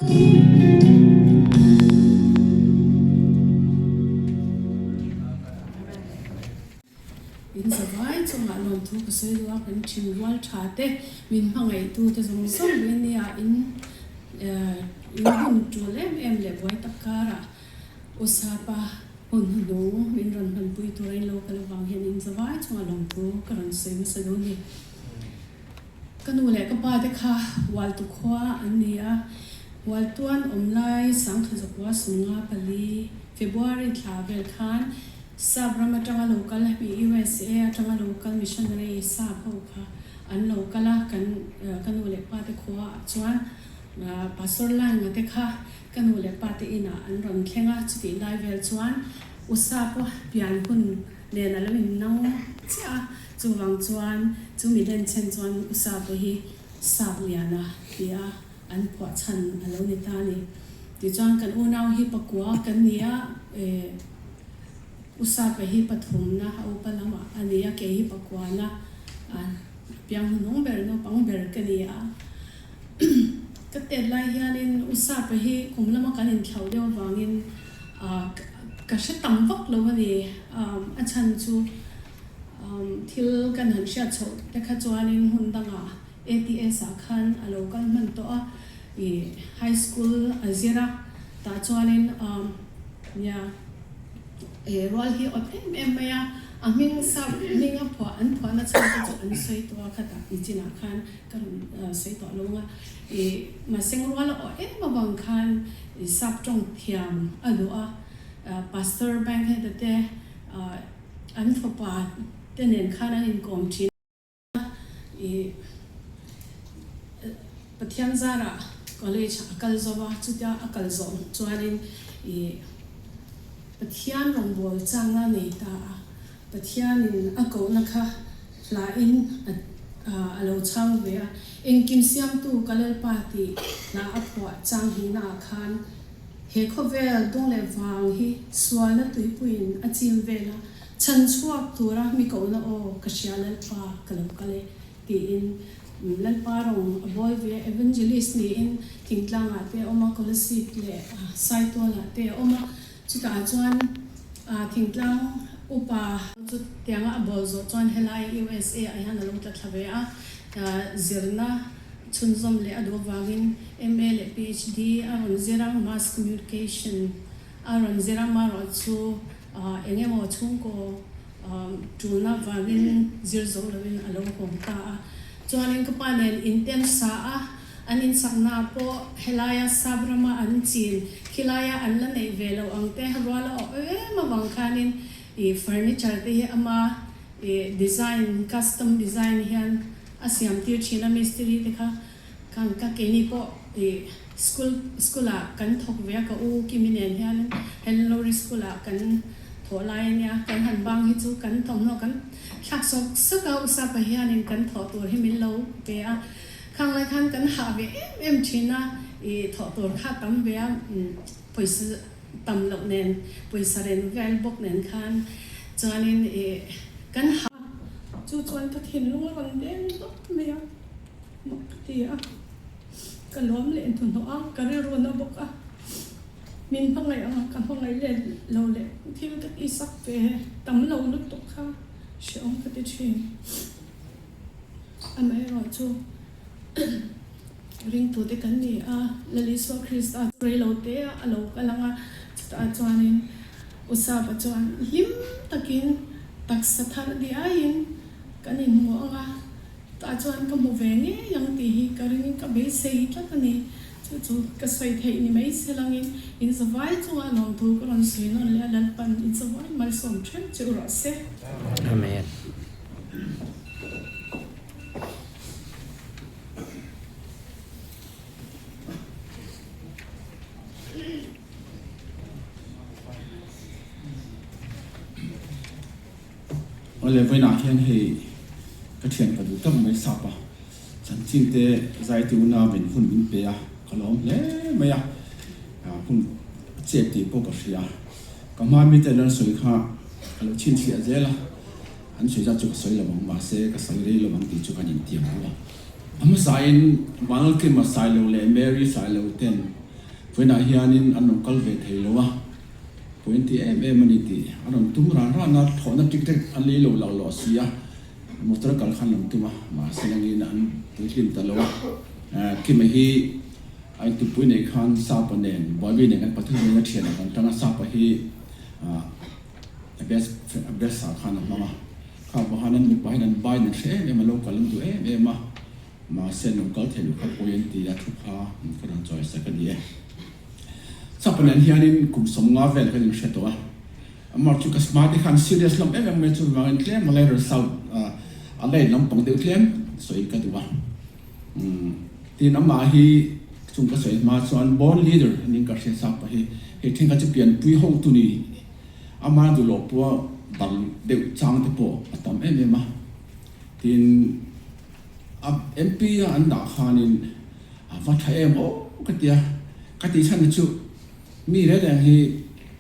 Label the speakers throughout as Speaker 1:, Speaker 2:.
Speaker 1: In zavai chungah lawmthu ka sawi duh a, kan thin rual tha te, min hmangaihtu te zawng zawng mai nia in in hun tul em em leh buai tak karah Usapa hun hnuhnung min rawn hmanpui tur a in lo kal avang hian in zavai chungah lawmthu ka rawn sawi hmasa duh a ni. Ka nu leh ka pa te kha Hualtu khua an ni a, Hualtuan awm lai Sangthla Zakua Sumnga pali February thla vel khan Sap ram atanga lo kal hemi USA atanga lo kal missionary sap ho kha an lo kal a, kan ka nu leh pa te khua ah chuan Pastor Langa te kha ka nu leh pa te inah an rawn thleng a, chutih lai vel chuan USA pawh pian hun nen a lo innang chiah a, chuvang chuan chumi denchhen chuan USA pawh hi Sap liana tia an phuah chhan a lo ni ta a ni. Tichuan kan unau hi pakua kan ni a, eh USA pawh hi pathumna a upa lamah a ni a, kei hi pakuana a piang hnunung ber naupang ber ka ni a. Ka tet lai hianin USA pawh hi kum lama kan inthlauh deuh avangin Ka hre tam vak lo a ni. A chhan chu thil kan han hriat chhoh te kha chuanin hmun dangah ATS ah khan a lo kal hman tawh a, ih high school a zir a, tah chuanin nia rual hi awt em em mai a, a hming sap hming a phuah an phuahna chhan te chu an sawi tawh a khatah nichinah khan ka rawn sawi tawh lo ang a, ih mahse rual a awh em avang khan Sap tawng thiam a duh a, Pastor Bankhead-a te an fapa te nen khan an inkawm thin a, ih Pathian zarah college a kal zo a, chutia a kal zawh chuanin ih Pathian rawngbâwl changna a nei ta a, Pathianin a kohna kha hlain a lo chhang ve a, Engkim siamtu ka Lalpa tih hla a phuah chang hihnaah khan he khawvel dung leh vang hi sualna tuipuiin a chim vel a, chhan chhuak tura mi kohna aw ka hria Lalpa ka lo kal e tiin Lalpa rawng a bawl ve a, Evangelist niin thingtlangah te a awm a, Kolasib leh Saitualah te a awm a. Chutah chuan thingtlang upa chu tianga a bawl zawh chuan helai USA ah hian a lo tla thla ve a, zirna chhunzawm leh a duh avangin MA leh PhD a rawn zir a, Mass Communication a rawn zir a, marawh chu eng emaw chhungkaw tulna avangin zir zo loin a lo hawng ta a. Chuanin ka pa nen inten sa a. An insakna pawh helaia sap rama an chin khilaia an la neih ve loh ang te rual a awh em avang khanin ih furniture te hi ama ih design custom design hian a siam tir thin a mistiri te kha khang ka keini pawh ih school school ah kan thawk ve a ka u Kimi nen hianin Helen Lowry school ah kan thawh lai ania kan han bang hi chu kan thawmhnaw kan thlak sawk sawk a usapa hianin kan thawh tur hi min lo pe a. Khang lai khan kan hah ve em em thin a, i thawh tur kha tam ve a, pawisa tam loh nen, pawisa ren vel bawk nen khan chuanin i kan hah. Chu chuan ka thinlung a rawn deng dawt mai a, mak ka ti a, ka lawm leh hnuhnawh a, ka rilru na bawk a, min hmangaih ang a, ka hmangaih let lo leh thil ka tihsak ve tam lo lutuk kha hrehawm ka ti thin. Amaherawhchu, ringtute kan ni a, Lal Isua Krista chu rei lo te a lo kal ang a, chutah chuanin Usapa chuan hlim takin taksa thar diaiin kan inhmu ang a, tah chuan ka hmu ve ngei ang tih hi ka ringin ka beisei tlat a ni. Chu chu ka sawi theih ni mai se langin inzavai chungah lawmthu ka rawn sawi nawn leh a, Lalpan inzavai malsawm theuh che u rawh se.
Speaker 2: Amen.
Speaker 3: Awle vawiinah hian hei ka thian ka duh tak mai sap a, chanchin te zai tuna min hun min pe a, ka lawm hle mai a, hun chep tih pawh ka hria, ka hma mite an rawn sawi kha ka lo chhinchhiah zel a. An sawi zat chu ka sawi lo ang, mahse ka sawi rei lo ang tih chu kan intiam lo a. A hmasain Vanlalkima Sailo leh Mary Sailo ten Vawiinah hianin an rawn kal ve thei lo a, pawi an ti em em a ni tih a rawn tum ran ran a, thlawhna ticket an lei lo lak lawh si a, motor kal khan an tum a, mahse langin an puitlin ta lo a. Kima hi a intupui nei khan Sapa nen, Bawibi nen kan pathum hian a thianah kan tang a, Sapa hi a best a best ah khan a hmang a, kha pawh khan an nupa hian an bain an hre em em a, lo kal an duh em em a. Mahse lo kal thei lo kha pawi an ti a, thu kha ka rawn chawi sak a ni e. Chapa nen hianin kum 50 vel kan inhre tawh a, amah chu ka smart te khan serious lam em em mai chuvangin tlem a later south a lane lampang deuh tlem sawi ka duh a. Tin amah hi chung ka sawi hma chuan born leader aniin ka hria Sapa hi, hei thenkhat chu pianpui hotu ni ama duh loh pawh dal deuh chang te pawh a tam em em a. Tin. A MP a an dah khanin a va tha em aw ka ti a, ka tih chhan chu mi reng reng hi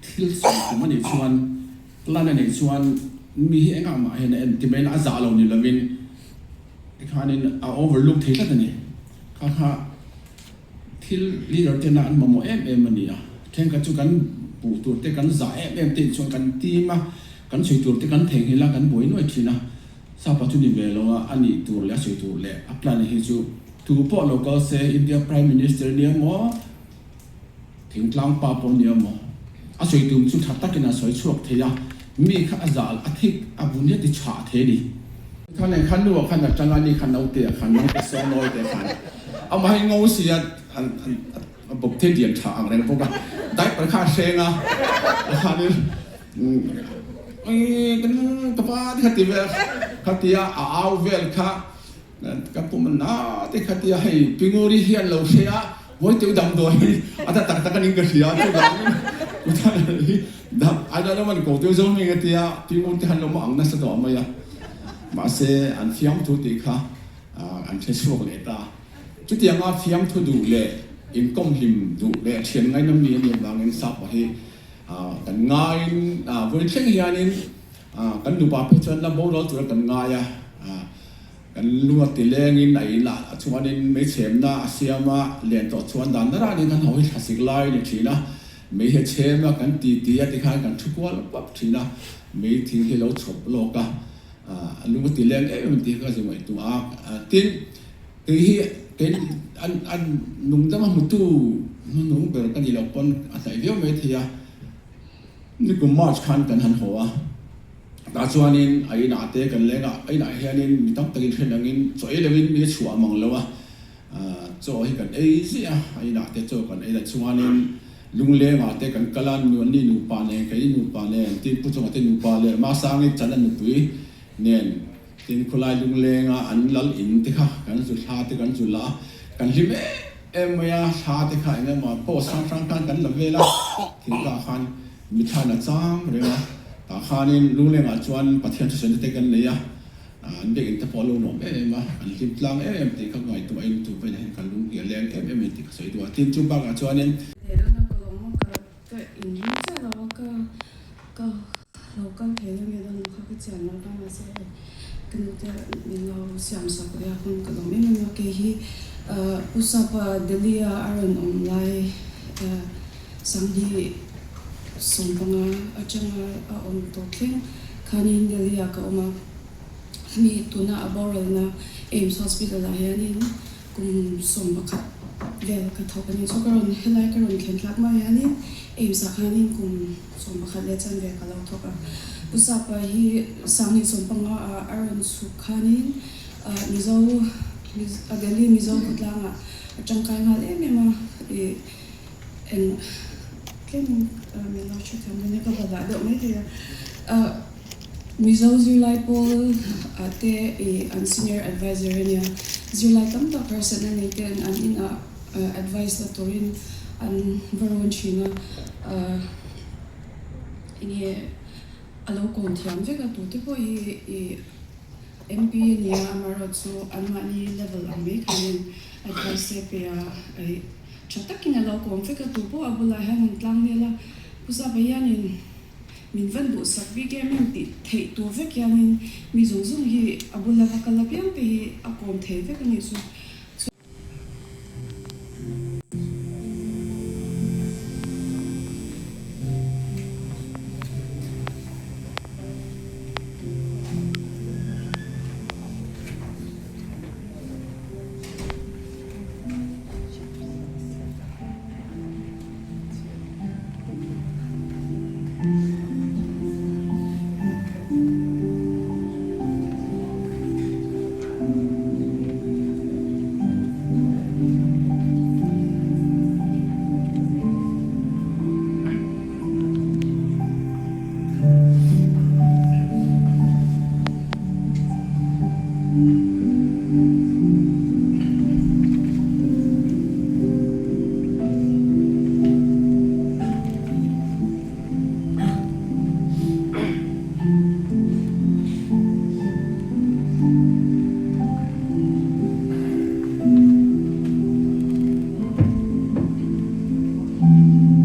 Speaker 3: thil sawi tum a nih chuan plan a nih chuan mi hi engah mah hian a en ti mai ila a zah lo ni lovin tikhanin a overlook thei tlat a ni. Kha kha thil leader tena an mamawh em em a ni a, thenkhat chu kan buh tur te kan zah em em te chuan kan team a, kan sawi tur te kan theihnghilh a, kan buai nuai thin a. Sapa chu ni ve lo a, a nih tur leh a sawi tur leh a plan hi chu tu pawh lo kal se, India Prime Minister nia maw, thingtlang pa pawh nia maw, a sawi tum chu tha takin a sawi chhuak thei a, mi kha a zal a thik a vun hi a ti chhah thei a ni. Khan eng khan nu ah khan a tang a, ni khan naute ah khan naute saw nawi te khan amah hi ngo si a, a bawp thei dian tha ang reng bawk a, diaper kha a hreng a, khanin Kan ka pa te kha ti vel kha tia a au vel kha ka pum a na te kha tia hei Pinguri hian lo hre a mawi teuh damdawi hi a ta tak tak aning ka hria chuvangin hi dam I don't know man ko teuh zo hming a tia Pingur te han lo ang nasa tawh mai a mahse an fiamthu tih kha an hre chhuak leh ta chutianga fiamthu duh leh inkawmhlim duh leh thian ngainam mi a nih avangin Sapa hi Kan ngaiin vawi thleng hianin kan nupa phei chuan la boral tura kan ngai a, kan lu a ti lengin a inah chuanin meichhemna a siam a, len tawh chuan dan naranin kan ho hi thlasik lai a ni thin a, mei hi a chhem a, kan ti ti a tikhan kan thu kual pap thin a, mei thing hi lo chhawp lawk a, a lung a ti leng em em tih kha ka ngaihtuah a, tin. Kei hi kei an an nungdang a hmutu hnuhnung ber ka nih loh pawn a hnaih viau mai thei a, nikum March khan kan han haw a, tah chuanin a inah te kan leng a, a inah hianin mi tam takin hren angin chaw ei loin mi a chhuah mang lo a, chaw hi kan ei ziah a, a inah te chaw kan ei la chuanin lunglengah te kan kal a, nuanni nupa nen kei nupa nen tin Pu Chunga te nupa leh Masangi Chana nupui nen. Tin, khawlai lunglenga an lal in te kha kan zu thla te kan zu la a, kan hlim em em mai a, thla te kha eng emaw post hrang hrang khan kan la vel a, thingtlang khan mi thlan a chang reng a, tah khanin lunglengah chuan Pathian thusawi te kan nei a, an biakinn te pawh a lo nuam em em a, an hlim tlang em em tih kha ngaihtuahin chu velah hian ka lung hi a leng em em a ni tih ka sawi duh a, tin chu bakah chuanin.
Speaker 1: Lehlamah ka lawm a, ka Ka inring chiah lo a, ka ka lo kal thei lo nge dawn lo kha ka chian lo ta mahse hei ka nu te min lo siam sak leh a hun ka lawm em em a, kei hi Pu Sapa Delhi a a rawn awm lai Sanghi 15 atanga a awm tawh thleng khanin Delhi ah ka awm a, hemi tuna a boralna AIIMS Hospital ah hianin Kum 11 vel ka thawk a ni. Chu ka rawn helai ka rawn thlen thlak mai hianin AIIMS ah khanin kum 11 leh chanve ka lo thawk a. Pu Sapa hi Sanghi 15 ah a rawn chhuk khanin Mizo a Delhi Mizo khawtlangah a tangkai nghal em em a. Ih eng tlem min lo hrethiam dawn nia ka va dah deuh mai thei a. Mizo zirlai pawl ah te i an senior adviser a nia. Zirlai tam tak harsatna nei ten an inah advice la turin an va rawn thin a. Enge a lo kawm thiam vek a tute pawh hi i MP a nia amaherawhchu anmahni level ang mai khanin advice te pe a i tha takin a lo kawm vek a tu pawh a bulah hian an tlang nel a. Pu Zapa hianin Min van duhsak bik em em tih theih tur vek hianin mi zawng zawng hi a bula va kal apiang te hi a kawm thei vek a nih chu.
Speaker 2: Vawiin hi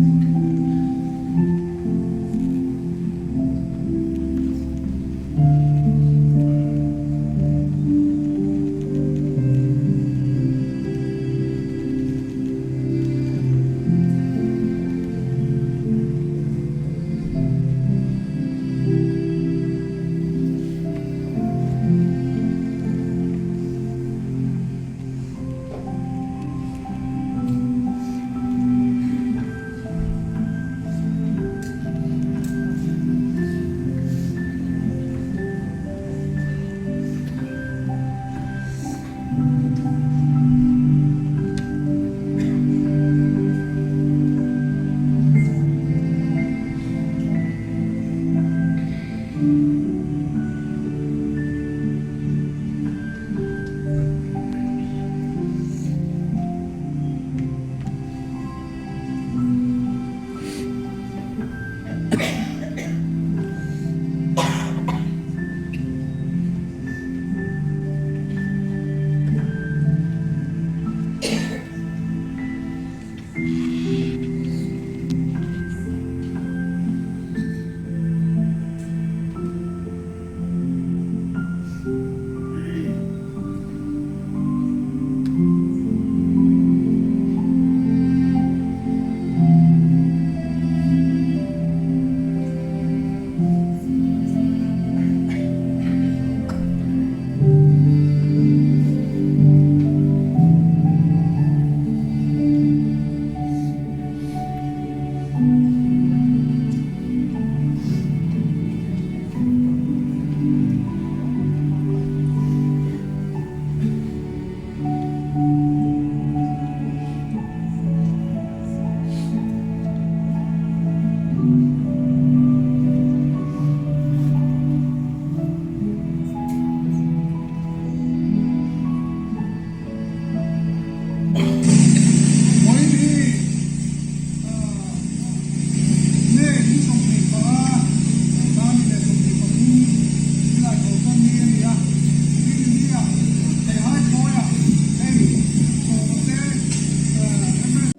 Speaker 2: May ni 25 2023 July tawlhtawn ni a ni a, India Theihai khawiah hei sawma te MS.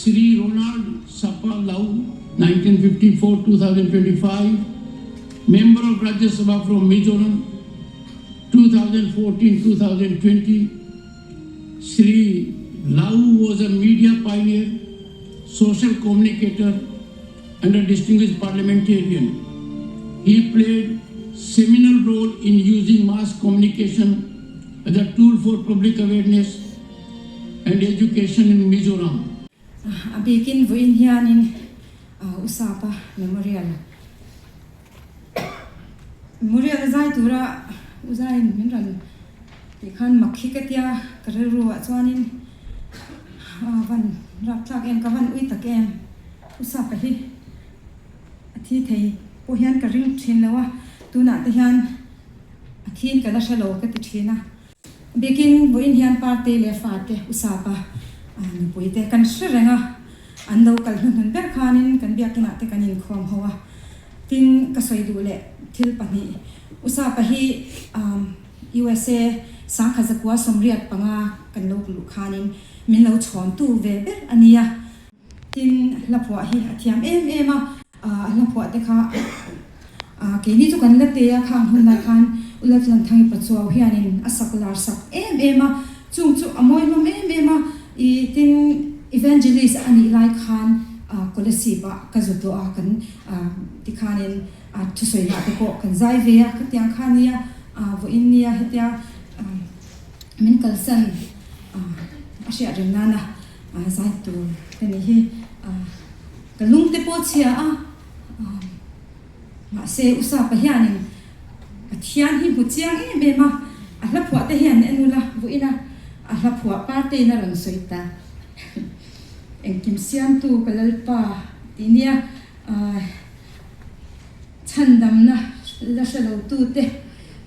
Speaker 4: Shri Ronald Sapa Lau, 1954-2025, Member of Rajya Sabha from Mizoram, 2014-2020. Shri Lau was a media pioneer, social communicator, and a distinguished parliamentarian. He played seminal role in using mass communication as a tool for public awareness and education in Mizoram.
Speaker 5: A bikin vawiin hianin Usapa Memorial Memorial a zai tura u zaiin min rawn tih khan mak hi ka tia ka rilru ah chuanin van rapthlak em ka van ui tak em Usapa hi a thi thei pawh hian ka ring thin lo a tunah te hian a thiin ka la hre lo ka ti thin a. Bikin vawiin hian Parte leh fate Usapa nupui te kan hre reng a, an lo kal hnuhnun ber khanin kan biakinah te kan inkhawm ho a. Tin, ka sawi duh leh thil pahnih, Usapa hi USA sangkhat zakua 85 kan lo luh khanin min lo chhawntu ve ber a nia. Tin, hla phuah hi a thiam em em a, a hla phuah te kha keini chu kan la te a, khang hun lai khan U Laltlanthangi Pachuau hianin a sak lar sak em em a, chung chu a mawi hlawm em em a, i tin Evangelist a nih lai khan Kolasib ah ka zut tawh a, kan tikhanin thusawi lah te pawh kan zai ve a, khatiang kha nia vawiin nia hetia min kalsan a hriat reng nana. Zai tur ka nih hi ka lung te pawh chhia a, mahse U Sapa hianin Pathian hi hmu chiang em em a, a hla phuah te hian en ula vuina a hla phuah partein a rawn sawi ta. Engkim siamtu ka Lalpa tih nia chhandamna la hre lo tute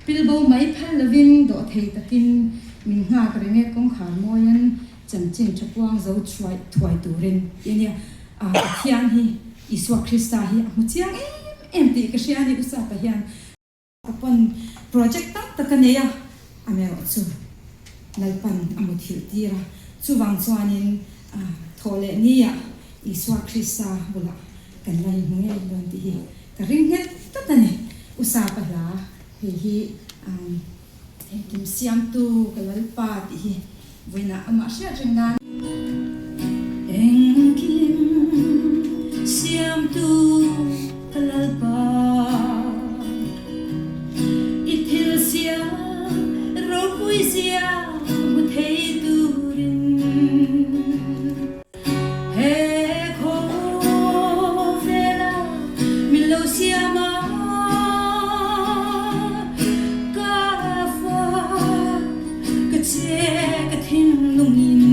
Speaker 5: pilbo mai phal lovin dawhthei takin min nghak reng e kawngkhar mawian Chanchin tha puang zo thuai thuai turin tih a nia. Pathian hi Isua Krista hi a hmu chiang em em tih ka hria a ni U Sapa hian. Ka pawn project tam tak a nei a, amaherawh chu Lalpan a muthilh tir a, chuvang chuanin thawh leh nia Isua Krista bulah kan la inhmu ngei dawn tih hi ka ring nghet tlat a ni. U Sapa hla hei hi. Engkim siamtu ka Lalpa tih hi vawiinah amah hriat reng nan. Engkim siamtu ka Lalpa, i thil siam ropui zia hmu thei turin. He khawvela min lo siam a, ka fa ka che ka thinlungin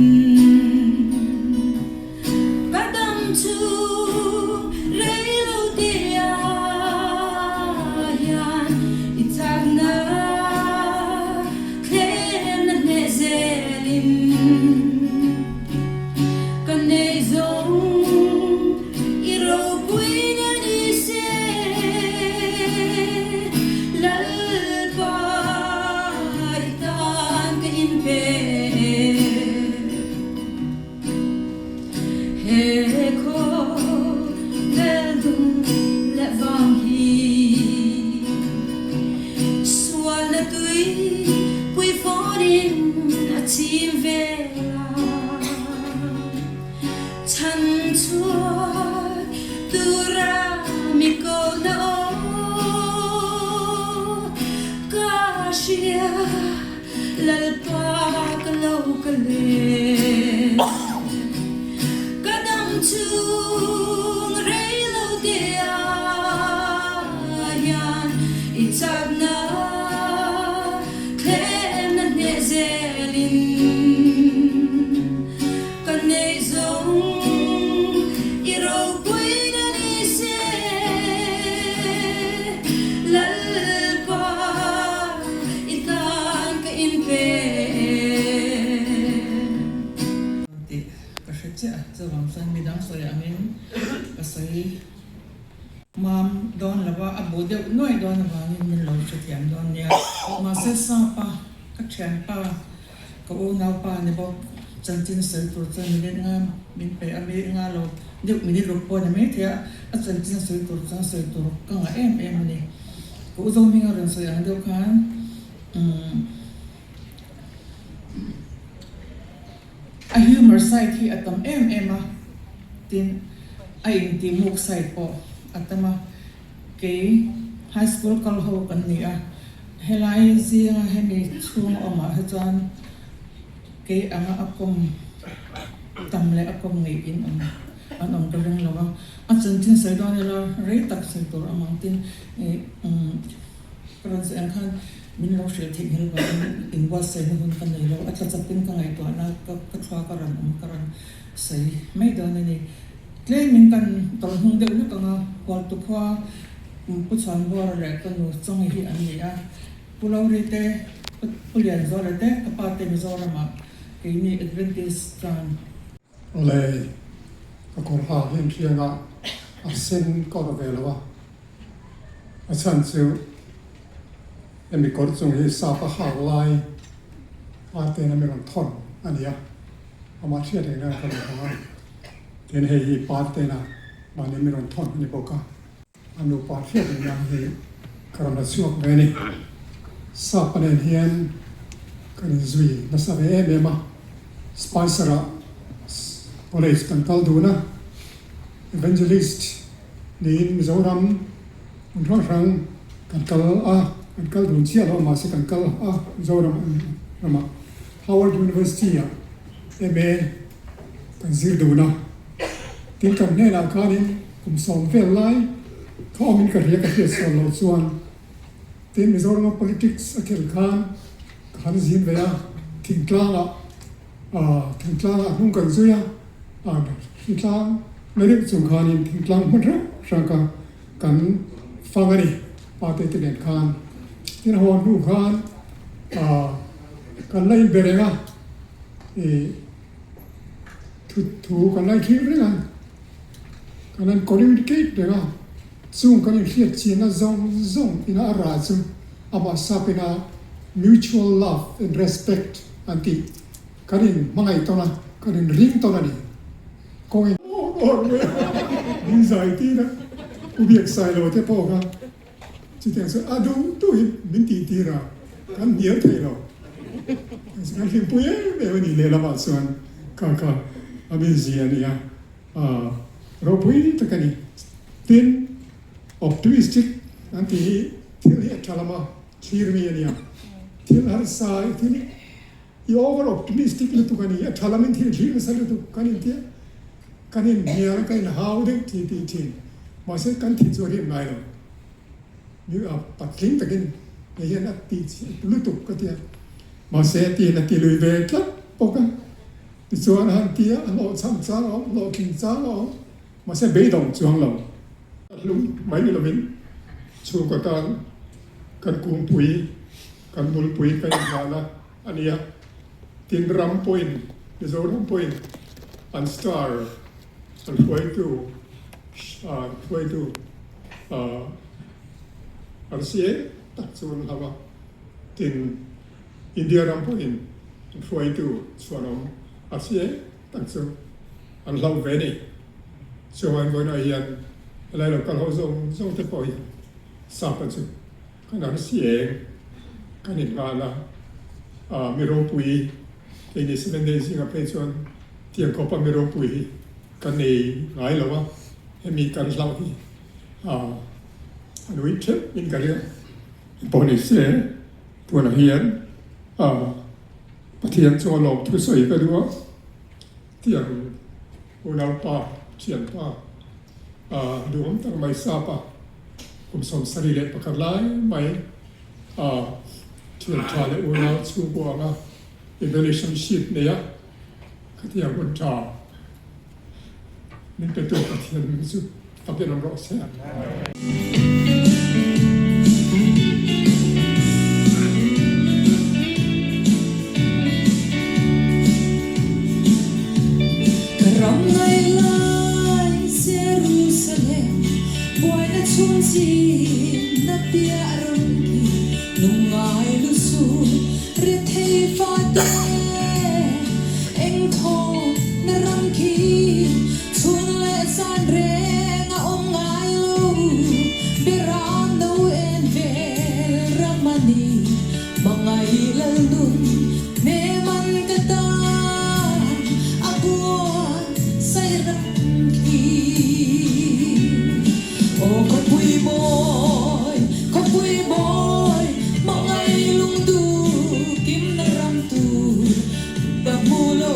Speaker 5: ka dam chhung rei lo te ah hian i chakna thlemna hneh zelin. Ka nei zawng i ropui na ni se, Lalpa i tan ka inpe. He khawvel dum leh vang hi sualna tui pui fawnin a chim ve. Chhan chhuak tura mi ko na aw ka hria Lalpa ka lo kal e ka dam chung rei lo te ah hian i chakna Thlemna hneh zelin ka nei zawng i ropuina ni se, Lalpa i tan ka inpe.
Speaker 6: Tih ka hre chiah a, chuvang chuan midang sawi angin ka sawi. Mam dawn lo a, a bu deuh nuai dawn avangin min lo hrethiam dawn nia. Mahse Sapa, ka thianpa, ka unaupa ni bawk, chanchin sawi tur chuan minute nga min pe a, mi nga lo deuh minute ruk pawh ni maithei a, a chanchin sawi tur chuan sawi tur ka ngah em em a ni. Ka u Zohminga rawn sawi ang deuh khan umm A humor side hi a tam em em a, tin a intihmuk side pawh a tam a, kei High School kal ho kan ni a, helai zinga hemi chhung awmah hi chuan kei anga a kawm tam leh a kawm ngeih in awm an awm ka ring lo a, a chanchin sawi dawn ila rei tak sawi tur awm ang tin ih ka rawn sawi ang khan min lo hrilh theih nghil vangin inbuatsaihna hun ka nei lo, a tla chapin ka ngaihtuahna ka thluak a rawn awm ka rawn sawi mai dawn a ni. Tlemin kan tawlh hnung deuh hlek ang a, Hualtu khua Pu Chhuanbuara leh ka nu Chawngi hi an ni a, Pu Lori te, Pu Lianzuala te, ka pa te Mizoramah keini Adventist chuan.
Speaker 2: Awle, ka kawr ha hian hrianga a sen ka awrh ve lo a, a chhan chu hemi kawr chung hi sap a hak lai pa ten a mi rawn thawn a ni a, amah hriat reng nan ka rawn hawng a. Tin hei hi pa tena mahni mi rawn thawn a ni bawk a. A nupa hriat reng nan hi ka rawn la chhuak ve a ni. Sapa nen hian kan inzui nasa ve em em a, Spicer-ah college kan kal dun a, Evangelist niin Mizoram hmun hrang hrang kan kal a, kan kal dun chiah lo a mahse kan kal a Mizoram ramah Howard University-ah MA Kan zir dun a, tin kan hnenah khanin kum sawm vel lai kha awmin ka hria ka hriat sual loh chuan tin Mizorama politics a khelh khan ka han zin ve a, thingtlangah ah thingtlangah hnung kan zui a, ah thingtlang na deuh chung khanin thingtlang hmun hrang hrang kha kan fang a ni pa te te nen khan tin haw hnu khan ah kan la inbe reng a ih. Thu thu kan lai thlir reng a, kan han communicate reng a, chung kan inhriat chianna zawng zawng ina a rah chu amah sap ina mutual love and respect an tih kan in hmangaih tawn a, kan in ring tawn a ni. Kawng in awr mai a, min zai tir a, u biak sai lo te pawh kha chutiang chuan a duh duh hi min tih tir a, kan hnial thei lo. Kan hlimpui em em a ni lehlamah chuan kha kha a mizia a ni a, ropui tak a ni. Tin, optimistic an tih hi thil hi a tha lama thlir mi a ni a, thil harsa thil i over optimistic lutuk a ni, a tha lamin thil thlir nasa lutuk kan intia, kan inhnial, kan inhau deuh tih tih thin, mahse kan thin chu a riat ngai lo. Mi a patling takin hei hian a ti lutuk ka ti a, mahse a tiin a ti lui ve tlat bawk a, tichuan a han ti a, a hlawhchham chang a awm, hlawhtling chang a awm, mahse beidawng chuang lo. A hlum mai ni lovin chhungkaw tan kan kungpui, kan bulpui kan inhlan a a ni a, tin ram pawhin, Mizoram pawhin an star an hruaitu, hruaitu RCA tak chu an hlau a, tin India ram pawhin an hruaitu chhuanawm RCA tak chu an hlau ve a ni. Chuan vawiinah hian helai lo kal ho zawng zawng te pawh hian sapa chu kan RCA kan inhlan a, mi ropui keini Seven Day zinga phei chuan tiang khawpa mi ropui hi Ka nei ngai lo a, hemi kan hlauh hi a nui theuh in ka ring. Pawh ni se, tunah hian Pathian chu a lawm thusawi ka duh a, tiang unaupa, thianpa duhawm tak mai sapa kum 71 lai mai thian tha leh unau chhungkua anga in relationship nei a, Khatiang hun tha min petu Pathian min chu fakin awm rawh se.
Speaker 7: Ka ram ngai lai Jerusalem buaina chhung chin na piah ram khi lungngai lusun Rethei fate eng thaw na ram khi chhun leh zan reng a awm ngai lo. Beram no en vel ram a ni, hmangaih lal nun hnem an ka tan a buan saih ram khi. Aw khawpui mawi. lungdu kimna ram tur ka hmu lo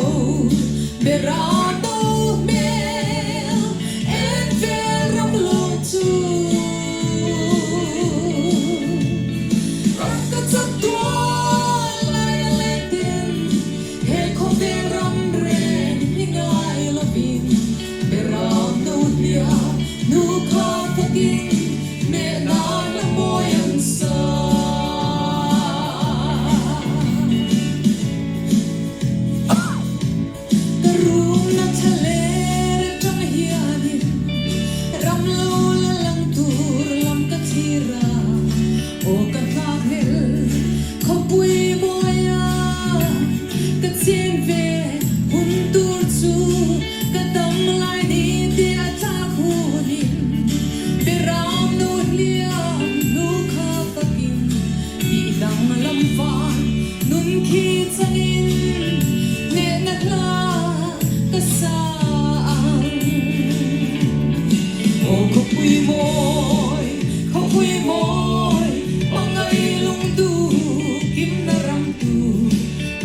Speaker 7: Beram no hmel en vel ram lo chu Ram ka chak tual lai a leng ten he khawvel ram reng hi ngai lovin Beram no hliam nu kha fakin meh nan a mawi an sa. Ka rumna tha ler atang hianin ram lo la lang tur lam ka thlir a, aw ka nghakhlel khawpui mawi a, ka chen ve hun tur chu ka dam lai ni tih a tlak hunin Beram nu hliam hnu kha fakin tih danglam van nun khi changin hnehna hla ka sa ang. Aw khawpui mawi, khawpui mawi, pangai lungdu kimna ram tur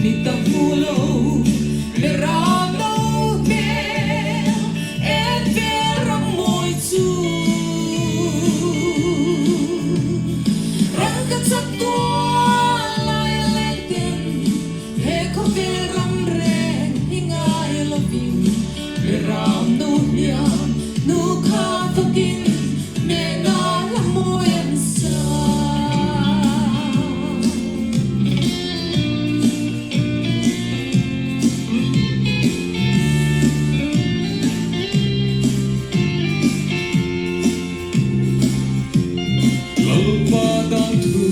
Speaker 7: mi ta hmu lo, Beram no hmel en vel ram mawi chu. Ram ka chak tual lai a leng ten he khawvel ram reng hi ngai lovin Beram no hliam nu kha fakin mehna hla mawi an sa.
Speaker 8: Lalpa dan thu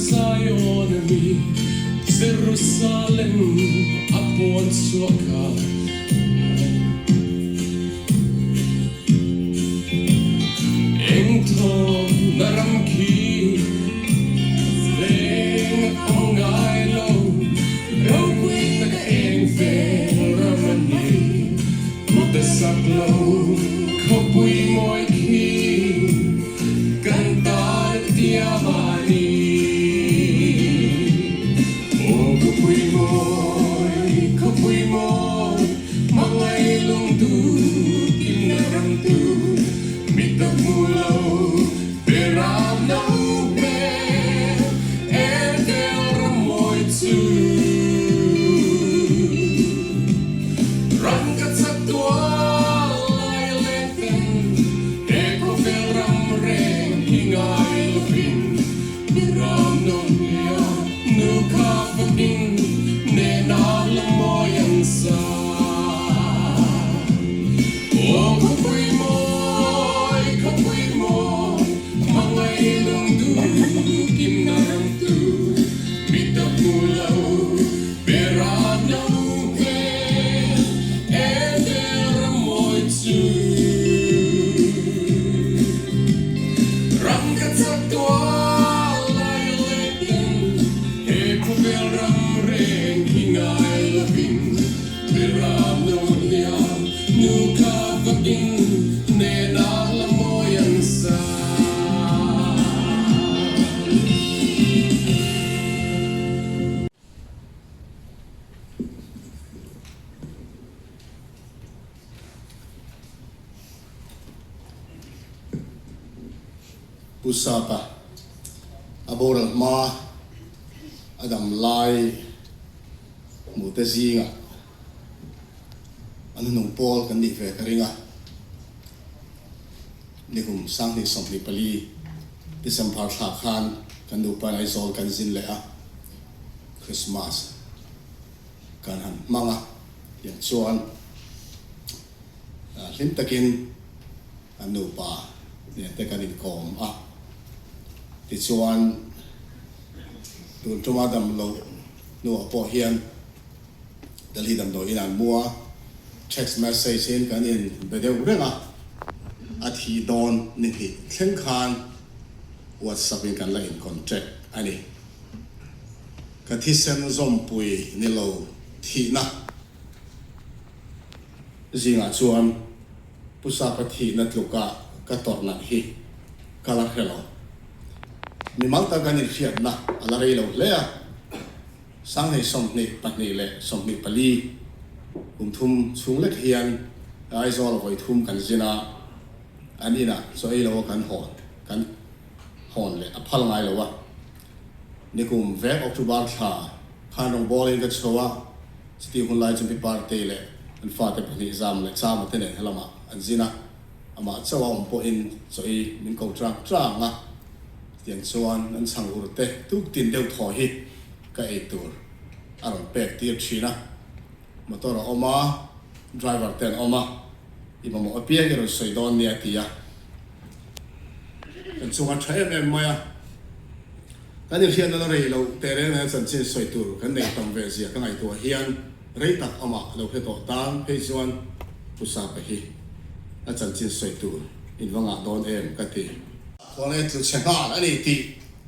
Speaker 8: Zion a mi, Jerusalem a puan chhuah kha. Eng thawm na ram khi veng a awm ngai lo, ropui taka eng vel ram a ni. Mute sak lo khawpui mawi khi kan tan tia mahni. Aw khawpui mawi, khawpui mawi, hmangaih lungdu kimna ramtu, mi ta hmu lo pe ram no hmel, envel ram mawi chu. Ram ka chak tual lai a leng ten, he khawvel ram reng hi ngai lovin, ram no hnia nu kha fakin nena la mawi an sa. Aw khawpui mawi, khawpui mawi, hmangaih lungdu kimna ram tu, mi ta hmu lo.
Speaker 9: Pu Sapa a boral hma a dam lai hmuhte zingah an hnung pawl kan nih ve ka ring a, nikum 2024 December thla khan kan nupa in Aizawl kan zin leh a. Christmas kan han hmang a, tiang chuan hlim takin an nupa nen te kan inkawm a, tichuan tun tuma damloh hnuah pawh hian Delhi damdawiin an mu a, text message in kan in be deuh reng a, a thih dawn ni hnih thleng khan WhatsApp in kan la in contact a ni. Ka thisen zawmpui ni lo thihna zingah chuan Pu Sapa thihna tluka ka tawrh nat hi ka la hre lo. Mimal tak kan inhriatna a la rei lo hle a. Sanghei 22 leh 24 kum thum chhung lek hian Aizawl vawi thum kan zin a, an inah chaw ei lo a kan hawn kan hawn leh a phal ngai lo a. Nikum vek October thla khan rawngbawlin ka chho a, chutih hun lai chu mi Partei leh an fate pahnih Zam leh Chama te nen helamah an zin a, amah chauh a awm pawhin chaw ei min ko chang chang a, chutiang chuan an chhang ur te tuk tin deuh thaw hi ka ei tur a rawn pek tir thin a. Motor a awm a, driver te an awm a, i mamawh apiang i rawn sawi dawn nia a ti a. Kan chunga tha em em mai a, kan inhriatna la rei loh teh reng reng chanchin sawi tur kan nei tam ve zia ka ngaihtuah hian rei tak amah lo hre tawh tan phei chuan Pu Sapa hi a chanchin sawi tur in va ngah dawn em ka ti. Khawnge tlu chhe nghal a ni tih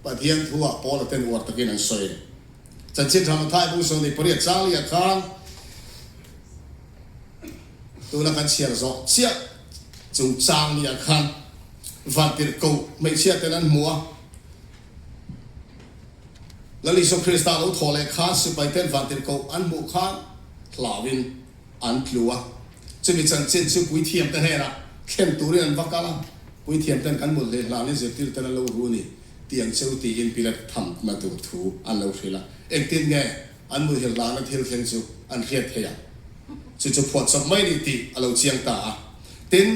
Speaker 9: Pathian thu ah Paula ten uar takin an sawi. Chanchin tha Mathai bung 28 changlia khan tuna kan chhiar zawh chiah chung changlia khan vantirhkoh hmeichhia ten an hmu a. Lal Isua Krista lo thawh leh khan sipai ten vantirhkoh an hmuh khan hlauin an tlu a. Chumi chanchin chu puithiam te hnenah thlen turin an va kal a, puithiam ten kan mut hleh hlanin zirtir ten an lo ru a ni. Tiang cheu tiin Pilat thamna tur thu an lo hrilh a, engtin nge an muhil hlana thil thleng chu an hriat theih ang? Chu chu phuahchawp mai ni tih a lo chiang ta a. Tin,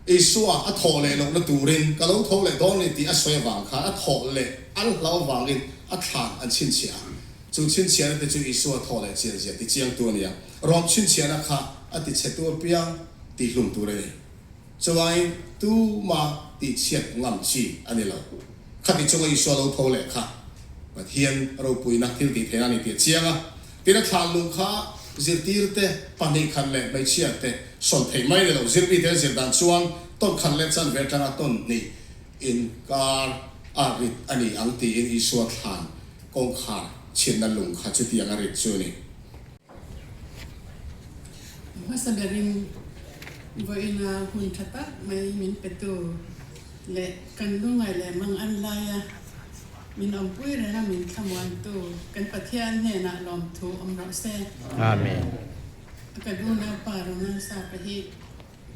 Speaker 9: Isua a thawh leh lohna turin ka lo tho leh dawn ni tih a sawi avang khan a thawh leh an hlau avangin a thlan an chhinchhiah a. Chu chhinchhiahna te chu Isua thawh leh chian zia tichiangtu a ni a, Rom chhinchhiahna kha a tichhetu apiang tihhlum tur a ni. Chuvangin tuma tihchhiat ngam chi a ni lo. Khati chunga Isua lo tho leh kha Pathian ropuina thil tih theihna a ni tih a chiang a. Tin a thlan lung kha zirtirte pahnih khat leh hmeichhia te sawn theih mai ni lo. Zirmite zir dan chuan tawn khat leh chanve atanga tawn hnih inkar a rit a ni ang tiin Isua thlan kawngkhar chhinna lung kha chutiang a rit chu a ni.
Speaker 1: Hmasa berin vawiina hun tha tak mai min petu leh kan lungngai leh mang an laia min awmpui renga min thlamuantu kan Pathian hnenah lawmthu awm rawh se.
Speaker 10: Amen.
Speaker 1: A ka unaupa Ronald Sapa hi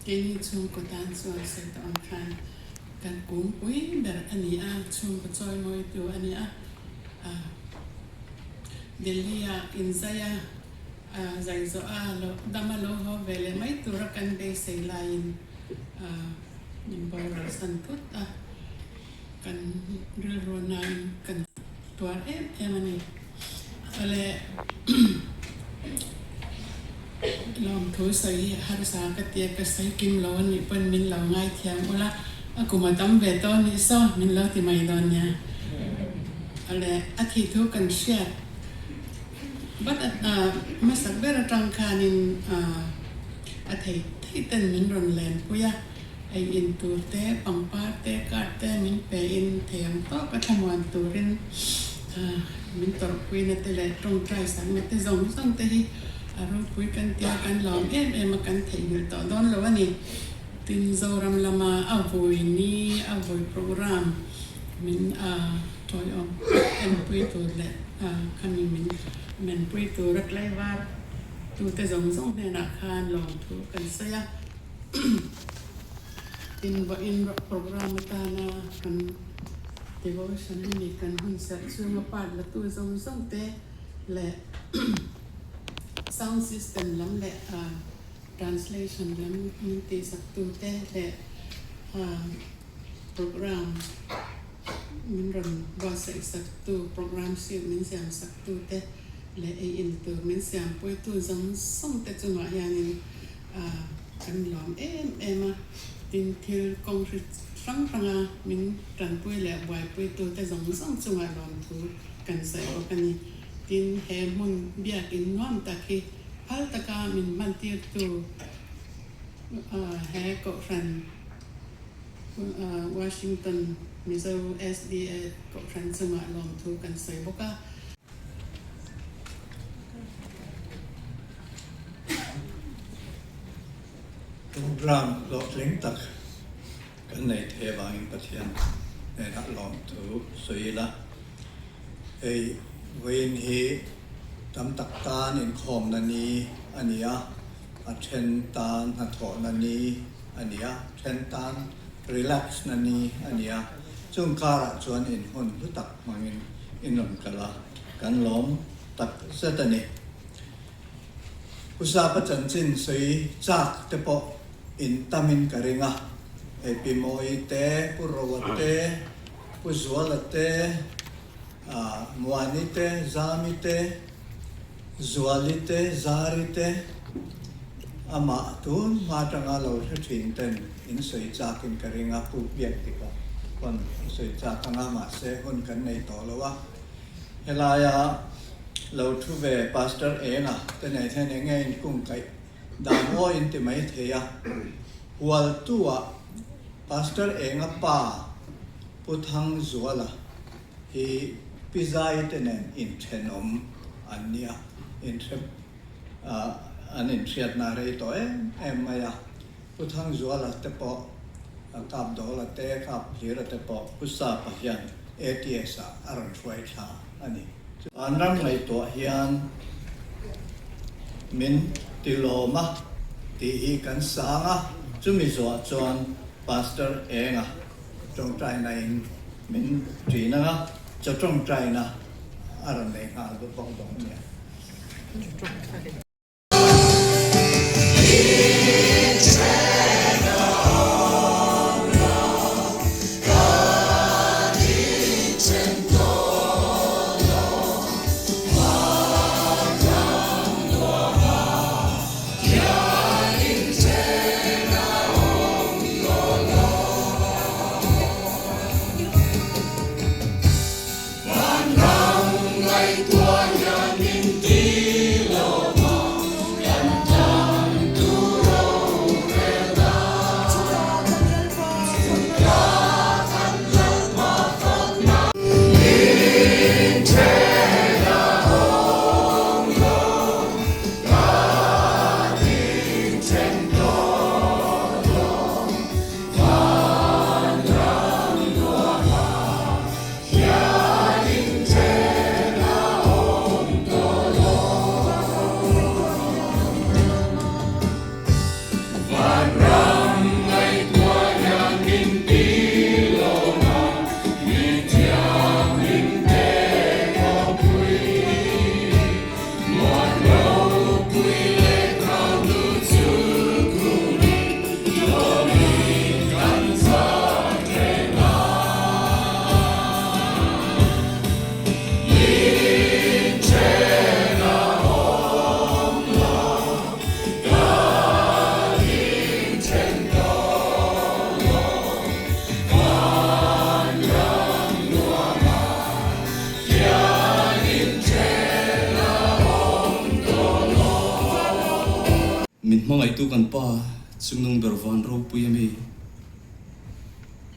Speaker 1: keini chhungkaw tan chuan sawi tawh ang khan kan kungpui ber a ni a, chhungkaw chawimawitu a ni a. Delhi-a inzai a, zai zawh a, dam a lo haw ve leh mai tura kan beisei laiin min boral san phut a, kan rilru nain kan tuar em em a ni. Awle lawmthu sawi hi harsa ka tia ka sawi kim lo a nih pawn min lo ngaithiam ula, a kum a tam ve tawh a nih saw min lo ti mai dawn nia. Awle a thih thu kan hriat vat a hmasak ber atang khanin a thei thei ten min rawn lenpui a, ei in tur te, pangpar te, card te min pe in thei ang tawk a thlamuan turin min tawrhpuina te leh tawngtai sakna te zawng zawng te hi a ropui kan tia kan lawm em em a kan theihnghilh tawh dawn lo a ni. Tin Zoram lama a vui ni a vui program min tawiawm enpui tur leh khami min menpui tur a tlaivar tute zawng zawng hnenah khan lawmthu kan sawi a. Tin vawiin program atana kan devotion hi mi kan hun serh chhunga part la tu zawng zawng te leh sound system lam leh translation lam min tihsak tu te leh program min rawn buatsaih sak tu program sheet min siam sak tu te leh ei in tur min siam pui tu zawng zawng te chungah hianin Kan lawm em em a, tin thil kawng hri hrang hranga min tanpui leh buaipuitute zawng zawng chungah lawmthu kan sawi bawk a ni. Tin, he hmun biakin nuam tak hi phal taka min hmantirtu he Kohhran Washington Mizo SDA Kohhran chungah lawmthu kan sawi bawk a.
Speaker 11: Program hlawhtling tak kan nei thei avangin Pathian hnenah lawmthu sawi ila. Hei vawiin hi. Tam tak tan inkhawmna ni a ni a, a then tan hnathawhna ni a ni a, then tan relax na ni a ni a. Chung karah chuan in hun hlu tak hmangin in rawn kal a, kan lawm tak zet a ni. Pu Sapa chanchin sawi chak te pawh in tamin ka ring a, hei Pi Mawii te, Pu Roa te, Pu Zuala te, Muani te, Zami te, Zuali te, Zari te, amah tun hma atanga lo hre thin ten in sawi chakin ka ring a, Pu Biak tika pawn a sawi chak anga mahse hun kan nei tawh lo a, helaia lo thu ve Pastor Enga te nen hian eng nge in kungkaih dan aw in ti mai thei a, Hualtu-ah Pastor Enga pa Pu Thangzuala hi Pi Zai te nen inthenawm an nia, inhre an inhriatna rei tawh em em mai a. Pu Thangzuala te pawh, Kapdawla te, Kaphlira te pawh Pu Sapa hian ATS ah a rawn hruai thla a ni. An ram ngaihtuah hian min tilawm a tih hi kan sang a, chumi zuah chuan Pastor Enga tawngtaina in min ṭin ang a, chaw tawngtaina a rawn nei nghal bawk dawn a nia.
Speaker 10: Min hmangaihtu kan pa chungnung ber van ropui a mi.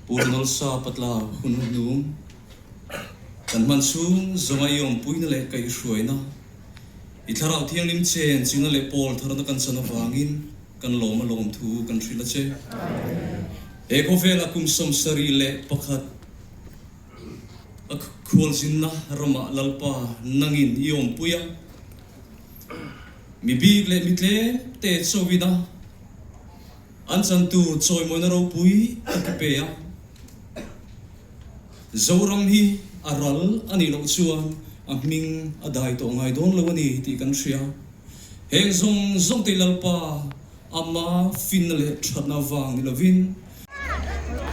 Speaker 10: Pu Ronald Patla hun hnung kan hman chhung zawnga i awmpuina leh kaihhruaina, i thlarau thianghlim chen chingna leh pawl tharna kan chan avangin kan lawm a lawm thu kan hrilh a che. He khawvela kum 71 a khualzinna ramah Lalpa nangin i awmpui a, mi bik leh mi tlem te chawina An chan tur chawimawina ropui tak i pe a. Zoram hi a ral a nih loh chuan a hming a dai tawh ngai dawn lo a ni tih kan hria. Heng zawng zawng te Lalpa ama finna leh thatna vang ni lovin.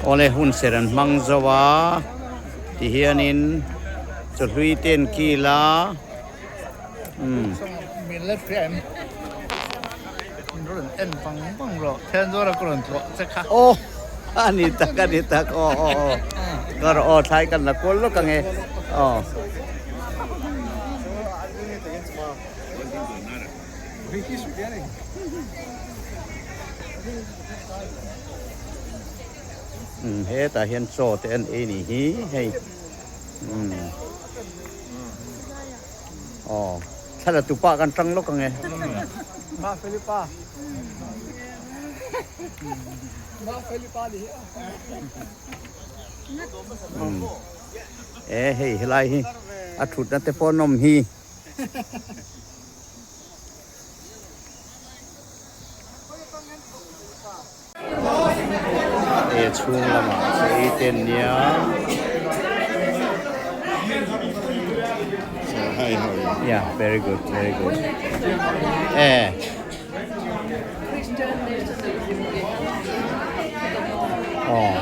Speaker 12: Awle hun ser an hmang zo a ti hianin chawhlui te an kil a umm. Aw a ni tak a ni tak aw aw aw ka rawh aw thlai kan la kual lawk ange aw. Umm hetah hian chaw te an ei nih hi hei umm aw thla la tu pah kan tang lawk ange. Umm e hei helai hi a thutna te pawh an awm hi. He chhung lamah chaw ei te an nia. Yeah, very good, very good. Eh. Oh.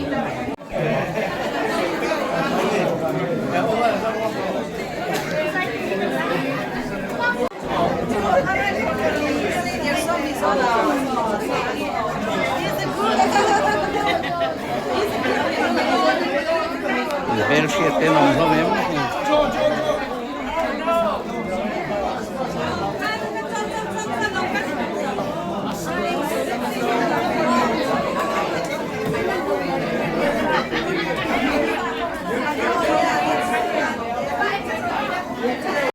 Speaker 12: Hmelhriat te an awm hlawm em?